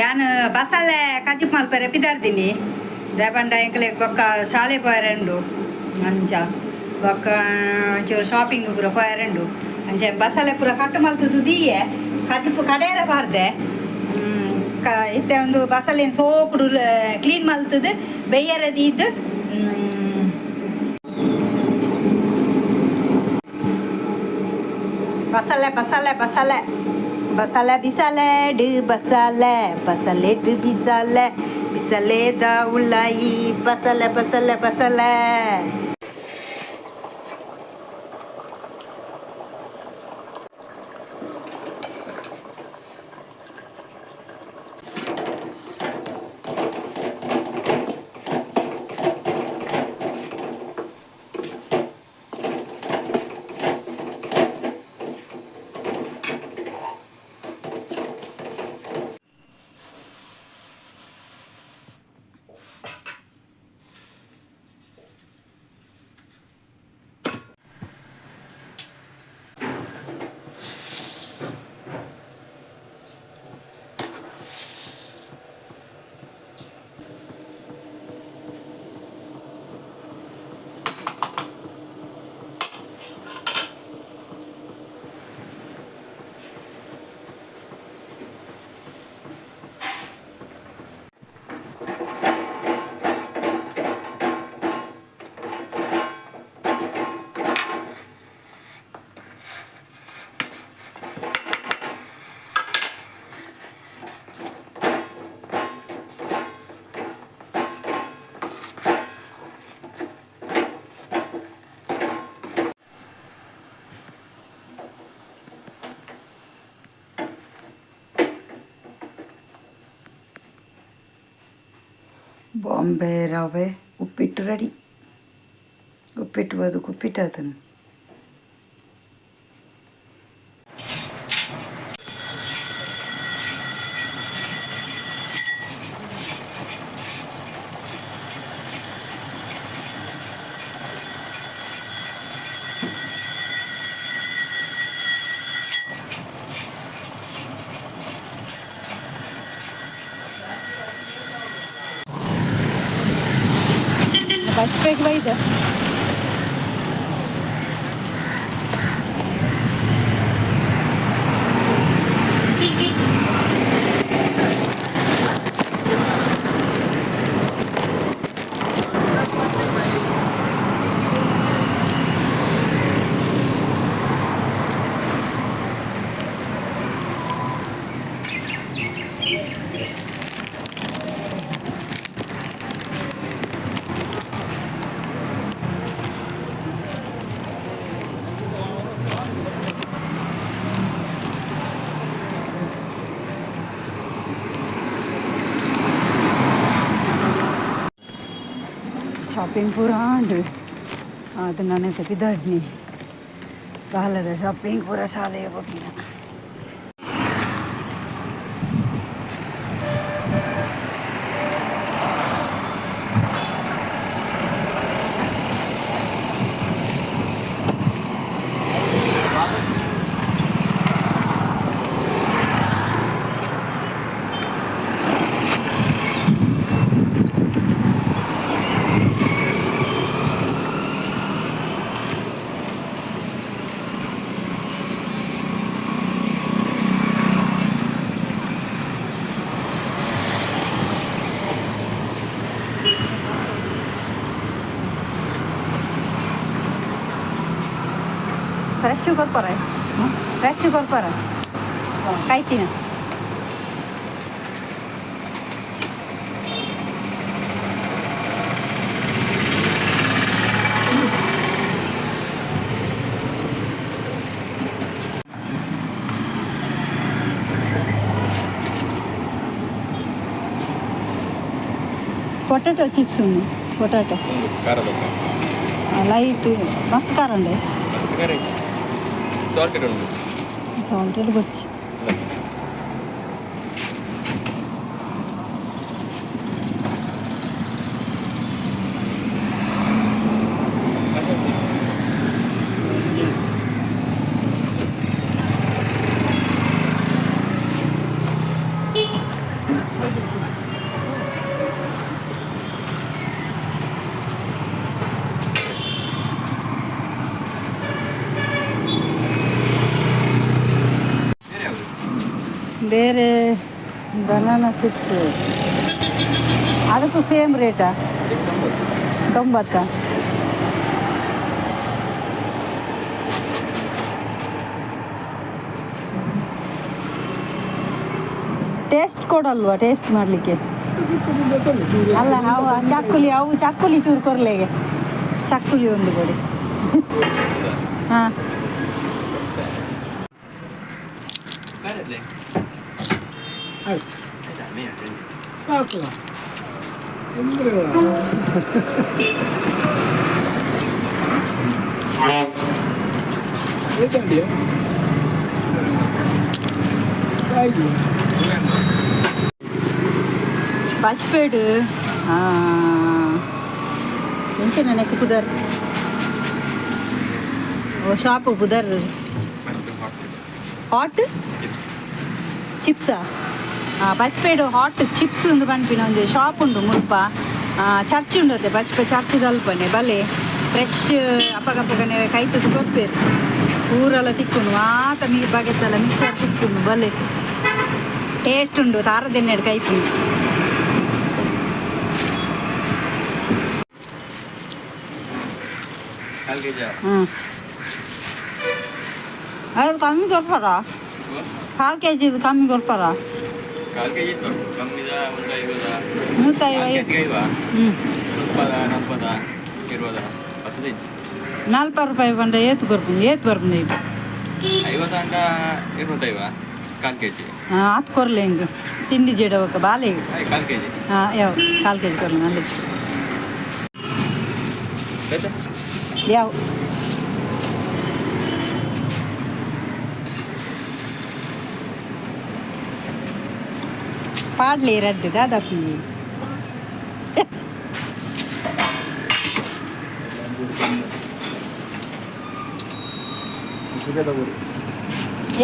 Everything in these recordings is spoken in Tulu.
ಯಾನ್ ಬಸಳೆ ಕಜಿಪ್ ಮಲ್ಪೆರೆ ಪಿದಾರ್ದಿನಿ ದಾಯೆ ಎಂಕ್ಲೆ ಬೊಕ್ಕ ಶಾಲೆ ಪೋಯರೆ ಉಂಡು ಅಂಚ ಬೊಕ್ಕ ಒಂಚೂರು ಶಾಪಿಂಗ್ ಪೂರ ಪೋಯರೆ ಉಂಡು ಅಂಚ ಬಸಳೆ ಪೂರ ಕಟ್ ಮಲ್ತುದು ದೀಯೆ ಕಜಿಪು ಕಡೆಯರ ಪಾಡ್ದೆ. ಇತ್ತೆ ಒಂದು ಬಸಳೆನ್ ಸೋಕುಡು ಕ್ಲೀನ್ ಮಲ್ತುದು ಬೆಯ್ಯರೆ ದೀದ್. ಬಸಳೆ ಬಸಳೆ ಬಸಳೆ ಬಸಳೆ ಬಿಸಲೆ ಡು ಬಸಳೆ ಬಸಳೆ ಡು ಬಿಸಲೆ ಬಿಸಲೇದ ಉಳ್ಳಾಯಿ ಬಸಳೆ ಬಸಳೆ ಬಸಳೆ. ಬಾಂಬೆ ರವೆ ಉಪ್ಪಿಟ್ಟು ರೆಡಿ. ಉಪ್ಪಿಟ್ಟು ಬದುಕು ಉಪ್ಪಿಟ್ಟು ಅದನ್ನು. ಬಸ್ಪೆಗ್ ಬೈದ. ಶಾಪಿಂಗ್ ಪೂರ ಆಂಡ್. ಅದು ನಾನು ಪಿದಾಡ್ನಿ ಬಾಲದ ಶಾಪಿಂಗ್ ಪೂರ ಶಾಲೆ ಪೋಪಿನ. ಫ್ರೆಶ್ ಕೊರ್ಪರ, ಫ್ರೆಶ್ ಕೊರ್ಪರ ಕಾಯ್ತಿನ. ಪೊಟ್ಯಾಟೊ ಚಿಪ್ಸ್ ಉಂಡು, ಪೊಟ್ಯಾಟೊ. ಖಾರ ಬೇಕಾ? ಲೈಟ್ ಮಸ್ತ್ ಖಾರ ಉಂಡೆ. ಮಸ್ತ್ ಖಾರ, ಸಾಲ್ಟೆಡ್ ಉಂಟು. ಸಾಲ್ಟೆಡ್ ಬೊಚ್ಚಿ. ಬೇರೆ ಬನಾನಾ ಚಿಪ್ಸ್. ಅದಕ್ಕೂ ಸೇಮ್ ರೇಟಾ? 90. ಟೇಸ್ಟ್ ಕೊಡಲ್ವಾ ಟೇಸ್ಟ್ ಮಾಡಲಿಕ್ಕೆ? ಅಲ್ಲ, ಅವು ಚಕ್ಕುಲಿ, ಅವು ಚಕ್ಕುಲಿ ಚೂರು ಕೊರ್ಲೆಗೆ. ಚಕ್ಕುಲಿ ಒಂದು ಕೊಡಿ. ಹಾಂ. ಆಯ್ತು, ಸಾಕು. ತೊಂದರೆ. ಏತಂಡಿ ಆಯ್ತು. ಬಜ್ಪೇಡು ಎಂಚ ನೆಕ್ ಪುದರ್, ಓ ಶಾಪ್ ಪುದರ್? ಹಾಟ್ ಚಿಪ್ಸಾ? ಬಜ್ಪೇಡು ಹಾಟ್ ಚಿಪ್ಸ್ ಒಂದು ಪನ್ಪಿನ ಒಂಜಿ ಶಾಪ್ ಉಂಡು ಮುಲ್ಪ. ಚರ್ಚ್ ಉಂಡು ಅತ್ತೆ, ಬಜ್ಪೆ ಚರ್ಚ್ ಅಲ್ಪನೆ. ಬಲೆ, ಫ್ರೆಶ್ ಅಪ್ಪಗಪ್ಪಗನೆ ಕೈತದ್ದು ಕೊರ್ಪೇರು. ಪೂರೆಲ್ಲ ತಿಕ್ಕುಂಡು, ಮಾತ ಮಿ ಬಗೆತ್ತಲ್ಲ ಮಿಕ್ಸರ್ ತಿಕ್ಕುಂಡು. ಬಲೆ ಟೇಸ್ಟ್ ಉಂಡು, ತಾರದೆಣ್ಣೆಡ್ ಕೈಪುಂಡು. ಕಾಲು ಕೆಜಿ. ಹ್ಞೂ, ಅದು ಕಮ್ಮಿ ಕೊಡ್ಪಾರ? ಕಾಲು ಕೆ ಜಿದು ಕಮ್ಮಿ ಕೊಡ್ಪಾರ? ಕಾಲು ಕೆಜಿ ಇತ್ತು ಕಮ್ಮಿದ ಒಂದು ಐವದ. 150. ಕೆಜಿಗೆ ಐವ. ಹ್ಞೂ. 30, 40, 20, 10. 40 ರೂಪಾಯಿ ಬಂದರೆ ಏತು ಕೊರ್ಪುಂಡು, ಏತು ಬರ್ಪುಂಡು ಈಗ? 50 ಅಂಡ 250 ಕಾಲು ಕೆಜಿ. ಹಾಂ, ಆತ್ ಕೊರ್ಲೆ ಹಿಂಗೆ ತಿಂಡಿ ಜೇಡವಕ್ಕ ಬಾಲೆ. ಆಯ್, ಕಾಲು ಕೆಜಿ. ಹಾಂ, ಯಾವ ಕಾಲು ಕೆ ಜಿ ಕೊರ್ಲೆ ನಲ್ಲ. ಆಯ್ತಾ? ಯಾವ ಪಾಡ್ಲಿ ರಡ್ಡು ದಾದಾಪಿ.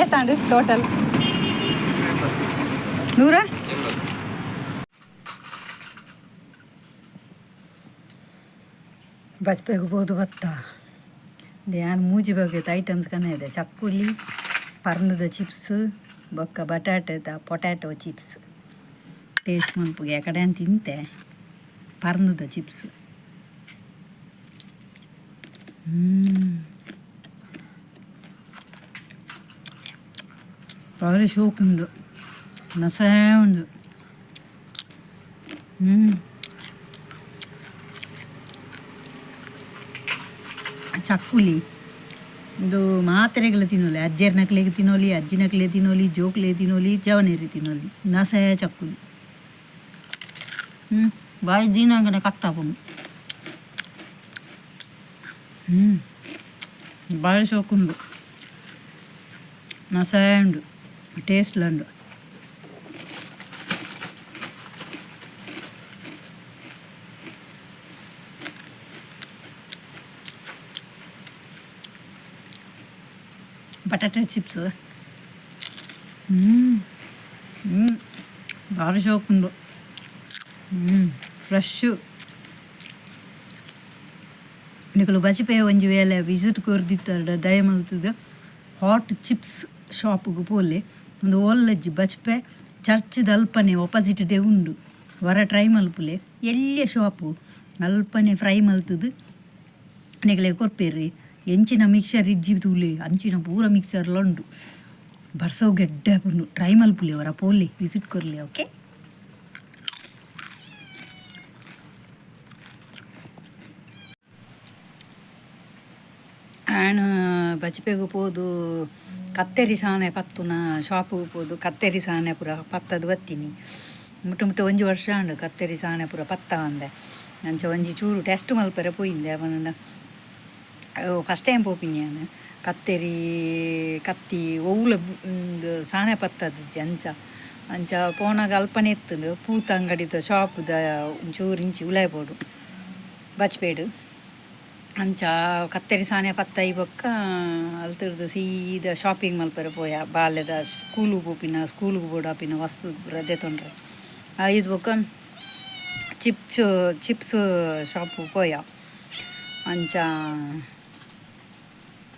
ಏತಾಂಡು ಟೋಟಲ್? 100. 80. ಬಜ್ಪೆಗೆ ಬೋದು ಬತ್ತ ಯಾನ್ ಮೂಜಿ ಬಗೆತ ಐಟಮ್ಸ್ ಕನ ಇದೆ. ಚಕ್ಕುಲಿ, ಪರ್ಂದದ ಚಿಪ್ಸ್, ಬೊಕ್ಕ ಬಟಾಟೆದ ಪೊಟ್ಯಾಟೊ ಚಿಪ್ಸ್. ಟೇಸ್ಟ್ ಮನ್ಪುಗೆ. ಕಡೆ ಅಂತ ತಿಂತೆ ಪರ್ಂದದ ಚಿಪ್ಸ್. ಬಾರಿ ಶೋಕುಂಡು, ನಸೆ ಉಂಡು. ಚಕ್ಕುಲಿ ಇದು ಮಾತ್ರೆಗಳ ತಿನ್ನೋಲಿ, ಅಜ್ಜರ ನಕ್ಲೆಗೆ ತಿನ್ನೋಲಿ, ಅಜ್ಜಿ ನಕ್ಲೆ ತಿನ್ನೋಲಿ, ಜೋಕ್ಲೆ ತಿನ್ನೋಲಿ, ಜವನೇರಿ ತಿನ್ನೋಲಿ. ನಸೆ ಚಕ್ಕುಲಿ. ಬಾಯಿ ದೀನಾಂಗನೆ ಕಟ್ಟಾಪುಂಡು. ಬಾರಿ ಶೋಕುಂಡು, ನಸೆ ಉಂಡು, ಟೇಸ್ಟ್ ಉಂಡು. ಬಟಾಟೆ ಚಿಪ್ಸ್ ಹ್ಞೂ ಹ್ಞೂ ಭಾರಿ ಶೋಕುಂಡು. ಫ್ರೆಶ್ಶು. ನಿಕುಲು ಬಜಿಪೆ ಒಂಜಿ ವೇಳೆ ವಿಸಿಟ್ ಕೊರ್ದಿತ್ತಾಡ ದಯ ಮಲ್ತದ ಹಾಟ್ ಚಿಪ್ಸ್ ಶಾಪ್ಗೆ ಪೋಲೆ. ಒಂದು ಓಲ್ಲಜ್ಜಿ, ಬಜ್ಪೆ ಚರ್ಚ್ದ ಅಲ್ಪನೆ ಆಪೋಸಿಟ್ ಡೇ ಉಂಡು. ವರ ಟ್ರೈ ಮಲ್ಪುಲೆ. ಎಲ್ಯ ಶಾಪು, ಅಲ್ಪನೆ ಫ್ರೈ ಮಲ್ತದು ನಿಕಲೆ ಕೊರ್ಪೇರಿ. ಎಂಚಿನ ಮಿಕ್ಸರ್ ಇಜ್ಜಿ ತೂಲೆ, ಅಂಚಿನ ಪೂರ ಮಿಕ್ಸರ್ಲ ಉಂಡು. ಬರ್ಸೋ ಗೆಡ್ಡೆ ಆಪುಂಡು. ಟ್ರೈ ಮಲ್ಪುಲೆ, ವರ ಪೋಲೆ, ವಿಸಿಟ್ ಕೊರ್ಲೆ. ಓಕೆ. ಆ್ಯಂಡ್ ಬಜ್ಪೆಗ್ ಪೋದು ಕತ್ತೆರಿ ಸಾಣೆ ಪತ್ತುನ ಶಾಪುಗು ಪೋದು ಕತ್ತೆರಿ ಸಾಣೆ ಪೂರ ಪತ್ತದು ಬತ್ತೀನಿ. ಮುಟ್ಟು ಮುಟ್ಟು ಒಂಜಿ ವರ್ಷ ಆಂಡ್ ಕತ್ತೆರಿ ಸಾಣೆ ಪೂರ ಪತ್ತ ಅಂದೆ. ಅಂಚ ಒಂಜಿ ಚೂರು ಟೆಸ್ಟ್ ಮಲ್ಪೆರೆ ಪೋಯಿಂದೆ. ಪಂಡ ಫಸ್ಟ್ ಟೈಮ್ ಪೋಪಿನಿ ಯಾನ್. ಕತ್ತೆರಿ ಕತ್ತಿ ಒವ್ಲ ಉಂದು ಸಾಣೆ ಪತ್ತದಿಜ್ಜಿ. ಅಂಚ ಅಂಚ ಪೋನಾಗ ಅಲ್ಪನೆ ಇತ್ತುಂಡು ಪೂತ ಅಂಗಡಿದ ಶಾಪುದ ಒಂಚೂರು ಇಂಚಿ ಉಲಾಯಿ ಪೋಡು ಬಜ್ಪೇಡು. ಅಂಚ ಕತ್ತೆರಿ ಸಾಣೆ ಪತ್ತೈ ಬೊಕ್ಕ ಅಲ್ತುರ್ದು ಸೀದಾ ಶಾಪಿಂಗ್ ಮಲ್ಪೆರೆ ಪೋಯ. ಬಾಲ್ಯದ ಸ್ಕೂಲುಗು ಪೋಪಿನ, ಸ್ಕೂಲುಗು ಬೋಡಾಪಿನ ವಸ್ತು ಪೂರ ದೆತೊಂಡ್ರೆ. ಐದು ಬೊಕ್ಕ ಚಿಪ್ಸ್ ಚಿಪ್ಸ್ ಶಾಪು ಪೋಯ. ಅಂಚ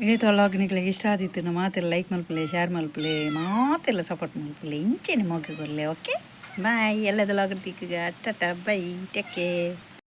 ಇನಿತ ವ್ಲಾಗ್ ನಿಕ್ಲೆಗ್ ಇಷ್ಟ ಆದಿತ್ತಿನ ಮಾತೆಲ್ಲ ಲೈಕ್ ಮಲ್ಪುಲೆ, ಶೇರ್ ಮಲ್ಪುಲೆ, ಮಾತೆಲ್ಲ ಸಪೋರ್ಟ್ ಮಲ್ಪುಲೆ, ಇಂಚೆನೆ ಮೋಕೆ ಕೊರ್ಲೆ. Okay, bye. ಎಲ್ಲದ ವ್ಲಾಗ್ ತಿಕ್ಕುಗ. Tata, bye, take care.